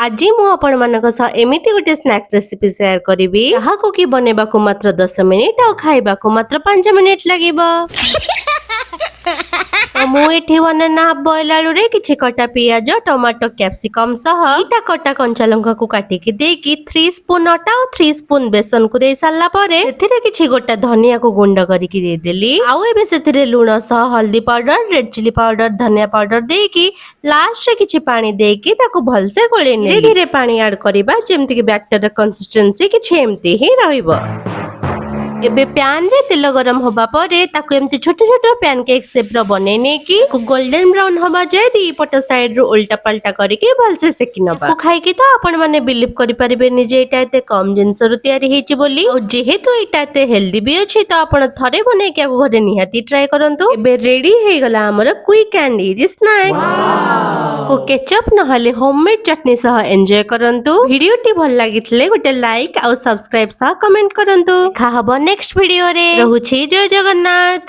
ଆଜି ମୁଁ ଆପଣମାନଙ୍କ ସହ ଏମିତି ଗୋଟେ ସ୍ନାକ୍ସ ରେସିପି ସେୟାର କରିବି, ଯାହାକୁ କି ବନେଇବାକୁ ମାତ୍ର 10 ମିନିଟ୍ ଆଉ ଖାଇବାକୁ ମାତ୍ର 5 ମିନିଟ୍ ଲାଗିବ। ତ ମୁଁ ଏଠି 1.5 ବଏଲ ଆଳୁରେ କିଛି କଟା ପିଆଜ, ଟମାଟୋ, କ୍ୟାପ୍ସିକମ୍ ସହ 2ଟା କଟା କଞ୍ଚା ଲଙ୍କାକୁ କାଟିକି ଦେଇକି 3 ସ୍ପୁନ୍ ଅଟା ଆଉ 3 ସ୍ପୁନ୍ ବେସନକୁ ଦେଇ ସାରିଲା ପରେ ସେଥିରେ କିଛି ଗୋଟା ଧନିଆକୁ ଗୁଣ୍ଡ କରିକି ଦେଇଦେଲି। ଆଉ ଏବେ ସେଥିରେ ଲୁଣ ସହ ହଳଦୀ ପାଉଡର, ରେଡ ଚିଲି ପାଉଡର, ଧନିଆ ପାଉଡର ଦେଇକି ଲାଷ୍ଟରେ କିଛି ପାଣି ଦେଇକି ତାକୁ ଭଲସେ ଗୋଳେଇ ନେଲି। ଧୀରେ ଧୀରେ ପାଣି ଆଡ୍ କରିବା, ଯେମିତିକି ବ୍ୟାଟରର କନସିଷ୍ଟେନ୍ସି କିଛି ଏମିତି ହିଁ ରହିବ। ଏବେ ପ୍ୟାନ ରେ ତେଲ ଗରମ ହବା ପରେ ତାକୁ ଏମିତି ଛୋଟ ଛୋଟ ପ୍ୟାନ କେକ୍ ସେପ ର ବନେଇ ନେଇକି ଗୋଲ୍ଡେନ ବ୍ରାଉନ ହବା ଯାଏ ଦି ପଟ ସାଇଡ ରୁ ଉଲ୍ଟା ପାଲ୍ଟା କରିକି ଭଲସେ ସେକି ନବା। ତାକୁ ଖାଇକି ତ ଆପଣ ମାନେ ବିଲିଭ କରିପାରିବେନି ଯେ ଏଇଟା ଏତେ କମ ଜିନିଷରୁ ତିଆରି ହେଇଛି ବୋଲି। ଆଉ ଯେହେତୁ ଏଇଟା ଏତେ ହେଲ୍ଦି ବି ଅଛି, ତ ଆପଣ ଥରେ ବନେଇକି ଆକୁ ଘରେ ନିହାତି ଟ୍ରାଏ କରନ୍ତୁ। ଏବେ ରେଡି ହେଇଗଲା ଆମର କୁଇକ୍ ଆଣ୍ଡ ଇଜି ସ୍ନାକ୍ସ କୁ କେଚଅପ୍ ନହେଲେ ହୋମମେଡ୍ ଚଟନି ସହ ଏନ୍ଜୟ କରନ୍ତୁ। ଭିଡିଓଟି ଭଲ ଲାଗିଥିଲେ ଗୋଟେ ଲାଇକ୍ ଆଉ ସବସ୍କ୍ରାଇବ ସହ କମେଣ୍ଟ କରନ୍ତୁ। ଦେଖା ହବ ନେକ୍ସଟ ଭିଡିଓରେ। ରହୁଛି, ଜୟ ଜଗନ୍ନାଥ।